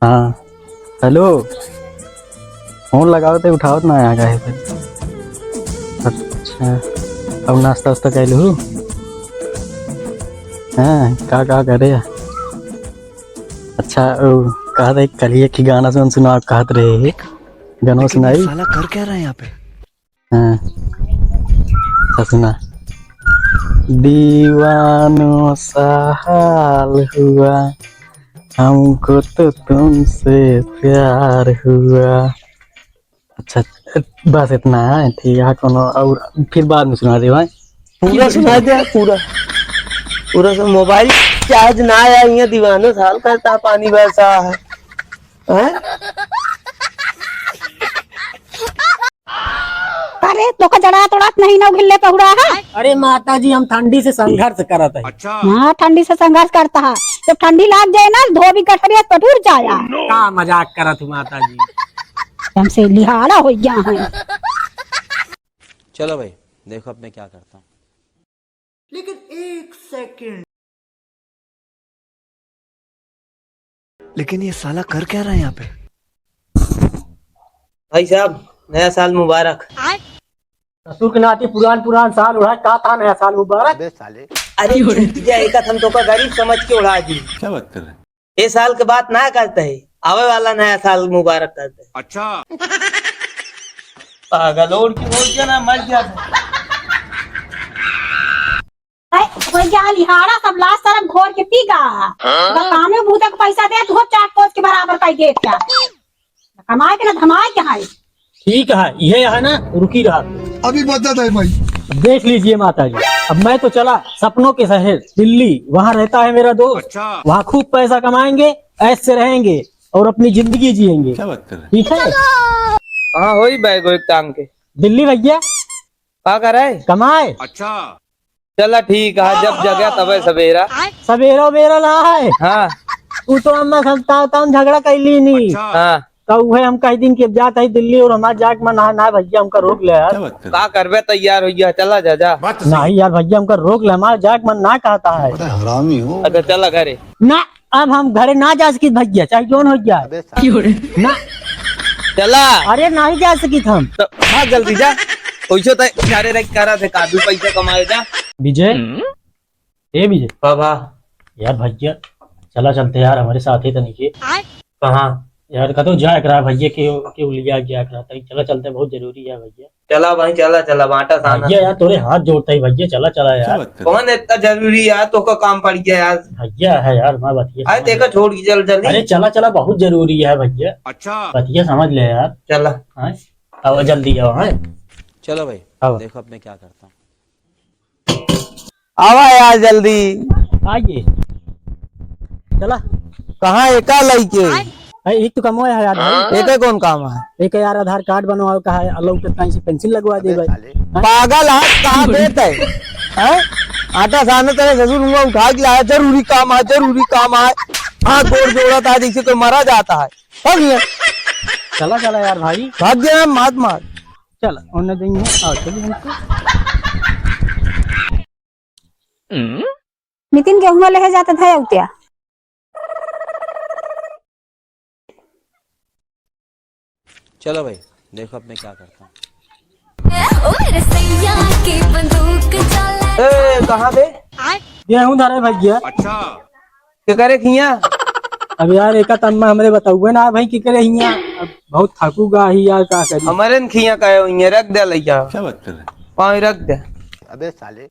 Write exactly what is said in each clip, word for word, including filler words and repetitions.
हाँ, हेलो। फोन लगावत है, उठावत ना है, काहे से? अच्छा, अब नाश्ता वास्ता कैलू? हाँ, का, का करे? अच्छा, उ, कहत है, कल एक गाना सुन, सुनाओ, कहत रहे, गाना सुनाई। साला कर क्या रहा है यहाँ पे? हाँ। ससुना। दीवानों सा हाल हुआ, हमको तो तुमसे प्यार हुआ। अच्छा, बस इतना है, ठीक है, कोनो और फिर बाद में सुना दे भाई। पूरा सुना दे, पूरा, पूरा सब मोबाइल चार्ज ना आया, ये दीवानों सा हाल करता पानी बरसा है। हैं? अरे, तोका जड़ा तोड़त नहीं ना घिल्ले पहुड़ा है? अरे माता जी, हम ठंडी से संघर्ष करत है। अच्छा। हाँ, ठंडी से संघर्ष करता है। जब ठंडी लाग जाए ना, धोबी गठरिया तो टूट जाया। का मजाक करत हूँ माता जी? हमसे लिहाड़ा हो गया है। चलो भाई, देखो अब मैं क्या करता हूँ। लेकिन एक सेकंड। लेकिन ये साला कर क्या रहा है यहाँ पे? भाई साहब, नया साल मुबारक। ससुर के नाती पुरान पुरान साल उड़ा का था नया साल मुबारक? अबे साले। अरे चूतिया, एका हम तोका गरीब समझ के उड़ा दी। क्या बात कर रहे हैं? ए साल के बात ना करते है, आवे वाला नया साल मुबारक करते है। अच्छा। पागल, और की हो गया ना, मर गया था। ए, हो गया लिहाड़ा, सब लाज शरम घोर के पी गा। हाँ? बस कामे बूते के पैसा दे, तू चाट पोस के बराबर कर दे क्या? कमाए के ना धमाए के है। ठीक है, ये है ना, रुकी रहा। अभी बदत है भाई। देख लीजिए माता जी, अब मैं तो चला सपनों के शहर दिल्ली, वहाँ रहता है मेरा दोस्त। अच्छा। वहाँ खूब पैसा कमाएंगे, ऐश से रहेंगे और अपनी जिंदगी जिएंगे। क्या बात कर रहे हैं? ठीक है। हाँ, होई बैग एक टांग के। दिल्ली भैया। का करे? कमाए। अच्छा। चला ठीक है, जब जगह तबे सवेरा। सवेरा उबेरा ना है। हाँ। तू तो अम्मा संता उता हम झगड़ा कर ली नी। अच्छा। हाँ। तो उहे हम कह दिन कि अब जात है दिल्ली और हमार जाके मन ना, ना भैया हमका रोक ले यार। क्या बात कर रहे? का करबे, तैयार हो गया, चला जा, जा। बात तो सही। नहीं यार भैया हमका रोक ले, हमार जाके मन ना कहता है। बड़ा हरामी हो। अच्छा चला घरे। ना, अब हम घरे ना जा सकित भैया, चाहे जौन हो जाए। अबे साले। ना। चला। अरे नहीं जा सकित हम। तो भाग जल्दी जा। पैसो तो सारे रख करा थे, काफी पैसा कमाए जा। विजय, हम्म? ए विजय। बाबा। यार भैया, चला चलते यार, हमारे साथ ही तो नहीं के। कहाँ? यार, कतो जाए करा भैया के, के लिया गया करा, तई चला चलते, बहुत जरूरी है भैया। चला भाई, चला, चला, बाटा साना। भैया यार, तोरे हाथ जोड़ता ही भैया, चला, चला यार। क्या बात कर रहे हो? कौन इतना जरूरी यार, तोका काम पड़ गया यार। भैया है यार, मैं बतिया अरे, समझ देखा, ले। छोड़ के चल जल्दी। अरे, चला, चला, बहुत जरूरी है भैया। अच्छा। बतिया समझ ले यार। चला। हाँ? आओ, जल्दी आओ, हाँ? चलो भाई, आओ। देखो अब मैं क्या करता हूँ। आवा यार जल्दी। आइए। चला। कहाँ एका लइके? अरे, एक तो कमवा है यार भाई। एके कौन काम है? एक यार आधार कार्ड बनवावे का है, अलग के कहीं से पेंसिल लगवा दे अबे भाई। साले। हाँ? पागल है, कहाँ देत है? हैं? आटा साने तेरे ससुर हुआ उठा के लाया, जरूरी काम है, जरूरी काम है। हाथ गोड़ जोड़ा था जैसे कोई मरा जाता है। हो गया। चला, चला यार भाई। भाग गया, मात मार। चल, उन्हें देंगे। आओ, चलिए हमसे। नितिन गेहुआ लेहे जात था उतिया। चलो भाई, देखो अब मैं क्या करता हूँ। ओ मेरे सैया की बंदूक चला। ए, कहाँ बे? गेहूं धरे भैया। अच्छा। के करे खिया? अब यार, एका तम्मा हमरे बताउए ना भाई, के करे हिया? अब बहुत थकू गा ही यार, का करी? हमारे न खिया कहे हुई है, रख दे लइका। क्या बात कर रहे हैं? पाँव रख दे। अबे साले।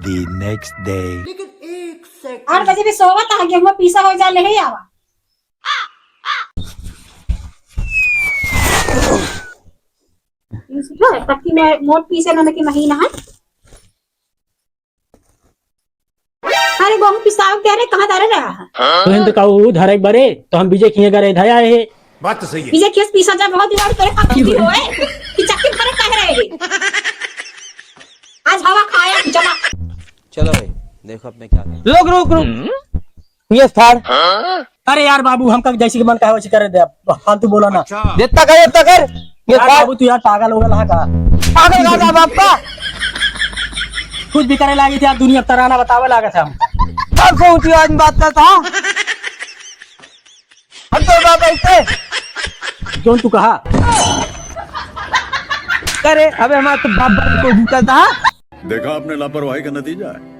The next day। लेकिन एक सेकंड। आठ बजे भी सोवत है, गेहूं पीसा हो जा, ले ही आवा। तब की मैं मोट पीसे ना कि महीना है। अरे, गेहूं पिसाव के रे, कहाँ धरे रहा है? तुहिन तो कहू धरे एक बारे, तो हम विजय किए गए धरे आए हैं। बात तो सही है। विजय केस पीसा जा, बहुत दिन और तोरे का गलती होए कि चक्की भरे कह रहे हैं। आज हवा खाया, चला। चलो भाई, देखो अब मैं क्या करूँ। रुक, रुक, रुक। हम्म? ये स्थान। अरे यार बाबू, हमका जैसे कि मन कहे वैसे करे दे, अब फालतू बोला ना। अच्छा। जितना कर, उतना कर। ये यार खा। बाबू, तू यार पागल हो गया का? पागल का था बाप का? कुछ भी करे लागी थी यार, दुनिया तराना बतावे लागे थे हम। सबसे ऊंची आवाज में बात करता हूँ। हम बाबा इसे। जौन तू कहा। करे, अबे हमार तो बाप बाप को जूता था। देखा आपने लापरवाही का नतीजा है।